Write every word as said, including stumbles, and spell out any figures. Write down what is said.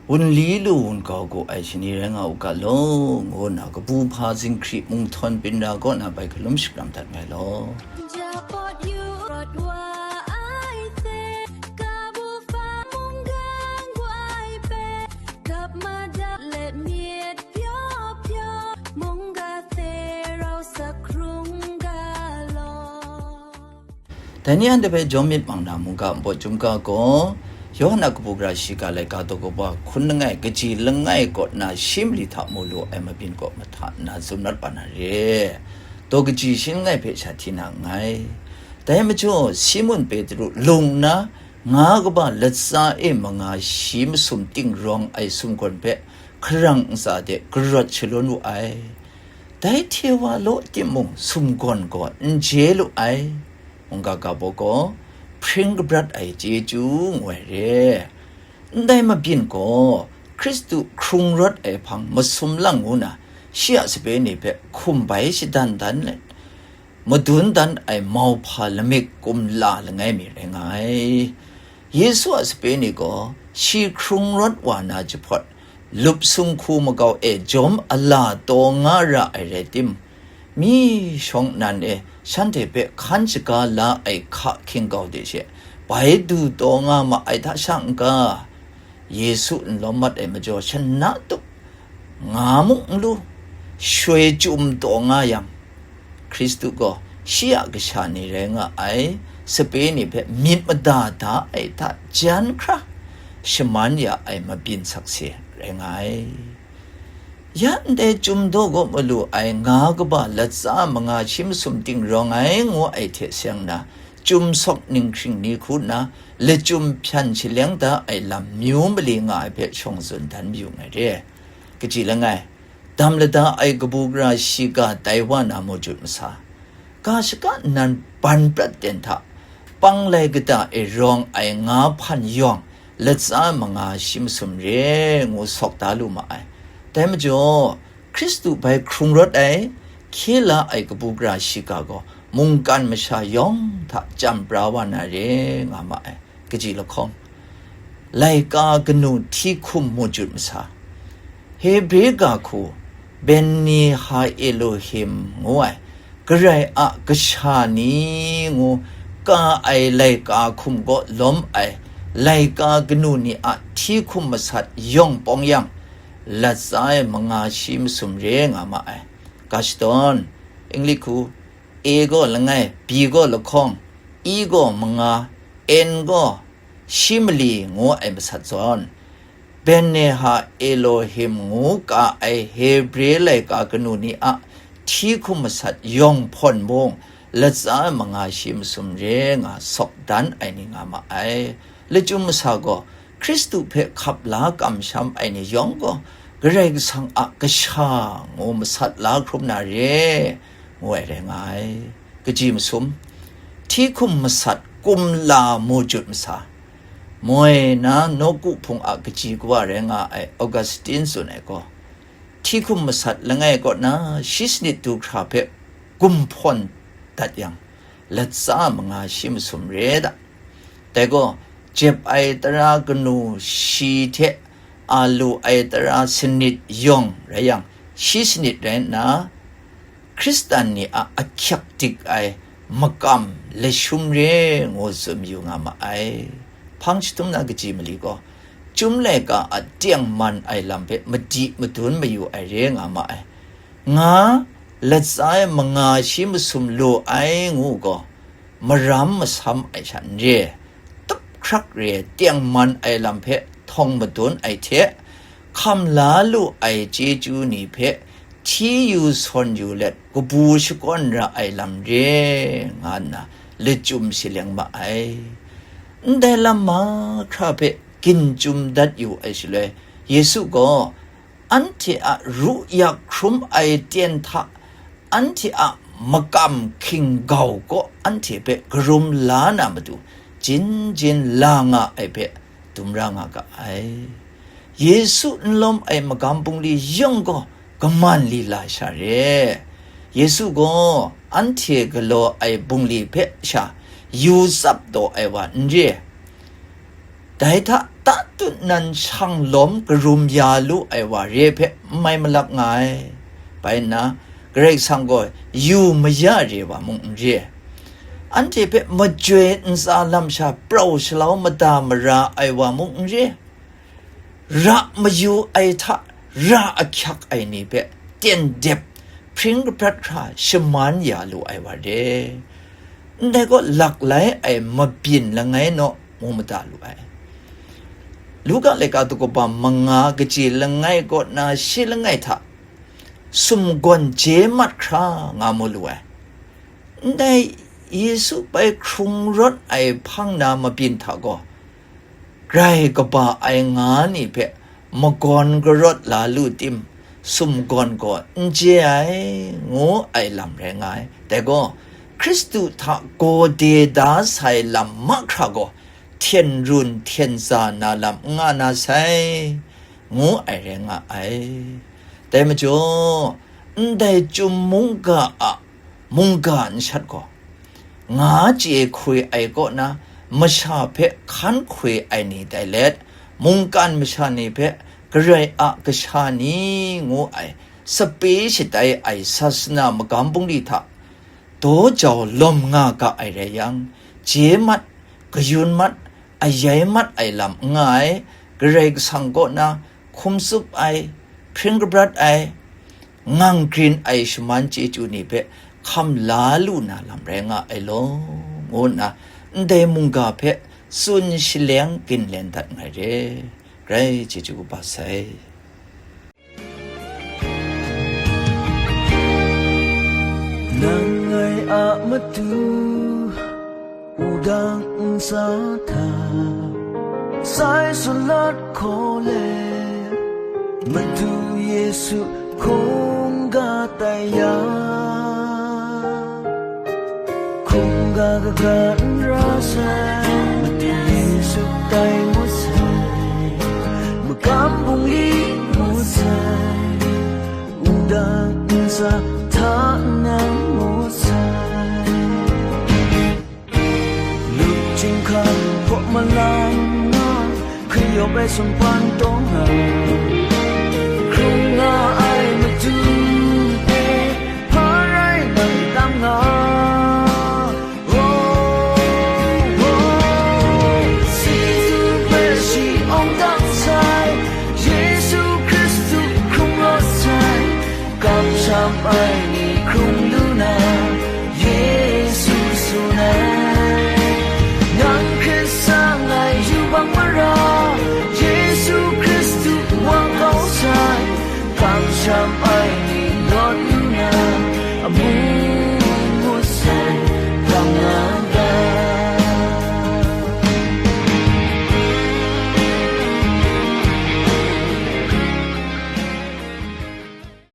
Wunli lu wun kau ku ai shani rai nga u ga law, ngu nna kabu hpa zinghkri munghtawn byin ra kaw na bai hkalum shakram dat ngai law. Ja pawt yu rawt wa ai hte, kabu hpa mungga ngwai hpe, gap madat let myit pyaw pyaw, mungga hte rau sak hkrung ga law. Dai ni anhte hpe jawm myit mang na mungga npawt chyum ga gaw, Yawhan a kabu gara shiga laika daw kaba hkun langai, kaji langai kaw na shi mali hta mu lu ai mabyin kaw mahta nna tsun mat wa na re. Daw kaji shi langai hpe sha hti na nngai. Dai majaw, Simun Petru lung nna, nga kaba latsa e manga shi masum ting rawng ai sumgawn hpe hkarang ntsa de karawt shalun wu ai. Dai hte wa law timung, sumgawn gaw n je lu ai. Mungga ga baw gaw, hpring kabrat ai chyeju ngu ai re. Ndai mabyin gaw, Hkristu hkrung rawt ai hpang masum lang ngu na, shi a sape ni hpe hkum bai shadan dan let, madun dan ai mauhpa lamik kumla langai mi rai nga ai. Yesu a sape ni gaw shi hkrung rawt wa na jahpawt, lup sung hku makau e jawm ala taw nga ra ai rai tim, myi shawng nnan e shanhte hpe hkan shaga la ai hka hking kau de she, bai du taw nga ma ai hta sha n ga? Yesu n lawm mat ai majaw shan na tup, nga mung n lu, shoi chyum taw nga yang, Hkristu gaw shi a kasha ni rai nga ai, sape ni hpe myit mada da ai hta jan hkra shaman ya ai mabyin sakse rai nga ai. Ya ndai chyum daw gaw malu ai nga kaba latsa manga shi masum ting rawng ai ngu ai hte seng na, chyum sawk ninghkring ni hku nna lachyum hpyan shaleng da ai lam myu mali nga ai hpe shawng tsun dan mayu ngai re. Kaji langai, dam lada ai kabu gara shiga tai wa na mawjut masa, ga shaka nnan ban prat ten hta, panglai kata e rawng ai nga hpan yawng latsa manga shi masum re ngu sawk da lu ma ai. Dai majaw, Hkristu bai hkrung rawt ai, hkye la ai kabu gara shiga gaw mungkan masha yawng hta chyam pra wa na re nga ma ai. Kaji lahkawng, laika kanu hti hkum mawjut masa, Hebre ga hku Beni Ha Elohim ngu ai, Karai a kasha ni ngu ka ai laika hkum kaw lawm ai laika kanu ni a hti hkum masat yawng pawng yang, latsa e manga shi masum re nga ma ai. Ga shadawn, Inglik hku, A gaw langai, B gaw lahkawng, E gaw manga, N gaw shi mali ngu ai masat zawn, Beni Ha Elohim ngu ka ai Hebre laika kanu ni a hti hkum masat yawng hpawn mung, latsa manga shi masum re nga sawk dan ai ni nga ma ai. Lachyum masa gaw, Hkristu hpe hkap la kamsham ai ni yawng gaw, Karai Kasang a kasha ngu masat la hkrum na re, ngu ai rai nga ai. Kaji masum, hti hkum masat kumla mawjut masa, moi na nawku hpung a kaji kawa rai nga ai Augustine tsun ai gaw, hti hkum masat langai kaw na shi sanit du hkra hpe gumhpawn dat yang, latsa manga shi masum re da. Dai gaw, jep ai tara kanu shi hte a lu ai tara sanit yawng rai yang, shi sanit rai nna, Hkristan ni a ahkyak dik ai makam lashum re ngu tsun yu nga ma ai. Hpang jahtum na kaji mali gaw, chyum laika a tengman ai lam hpe madi madun mayu ai re nga ma ai. Nga, latsa e manga shi masum lu ai ngu gaw, maram masam ai sha n re, tup hkrak re tengman ai lam hpe htawng madun ai hte, hkam la lu ai chyeju ni hpe hti yu sawn yu let kabu shakawn ra ai lam re nga nna lachyum shaleng ma ai. Ndai lam mahkra hpe gin chyum dat yu ai shaloi, Yesu gaw anhte a ru yak hkrum ai ten hta anhte a makam hkinggau kaw anhte hpe karum la na matu, jin jin la nga ai hpe dum ra nga ga ai. Yesu n lawm ai magam bungli yawng gaw kaman lila sha re. Yesu gaw anhte galaw ai bungli hpe sha yu tsap taw ai wa n re. Dai hta tatut nan shang lawm karum ya lu ai wa re hpe n mai malap nga ai. Bai nna, Karai Kasang gaw yu maya re wa mung n re, anhte hpe majoi ntsa lam sha prau shalau mada mara ai wa mung n re, ra mayu ai hta ra ahkyak ai ni hpe tyen dep hpring kabrat hkra shaman ya lu ai wa re. Ndai gaw laklai ai mabyin langai naw mu mada lu ai. Luka laika daw kaba manga kaji langai kaw na shi langai hta sumgawn je mat hkra nga mu lu ai. Ndai Yesu bai hkrung rawt ai hpang na mabyin hta gaw, grai kaba ai nga ni hpe magawn karawt la lu tim, sumgawn gaw n je ai, ngu ai lam rai nga ai. Dai gaw, Hkristu hta gawde da sai lam mahkra gaw, hten run hten tsa na lam n nga na sai, ngu ai rai nga ai. Dai majaw, ndai chyum mungga a mungga nshat gaw, nga chye hkoi ai kaw na masha hpe hkan hkoi ai ni tai let, mungkan masha ni hpe Karai a kasha ni ngu ai sape shatai ai sasana magam bungli hta daw jau lawm nga ga ai rai yang, je mat, kayun mat, ayai mat ai lam n nga ai, Karai Kasang kaw na hkum tsup ai, hpring kabrat ai, ngang grin ai shaman chyeju ni hpe hkam la lu na lam rai nga ai law, ngu nna ndai mungga hpe tsun shaleng ginlen dat ngai re. Grai chyeju kaba sai. Nang ngai a matu, wudang ntsa hta, sai salat hkaw let, Madu Yesu hkungga tai ya. Hkungga kaga n ra sai, Madu Yesu tai ngut sai, magam bungli ngut sai, wudang ntsa hta nang ngut sai. Lup chyinghka hkaw malang nga, hkri-yawp ai sumpan taw nga, hkrung nga ai matu e, hpa rai nang tam nga. Oh, oh, si hpe shi awng dang sai, Yesu Hkristu hkrung rawt sai, kamsham ai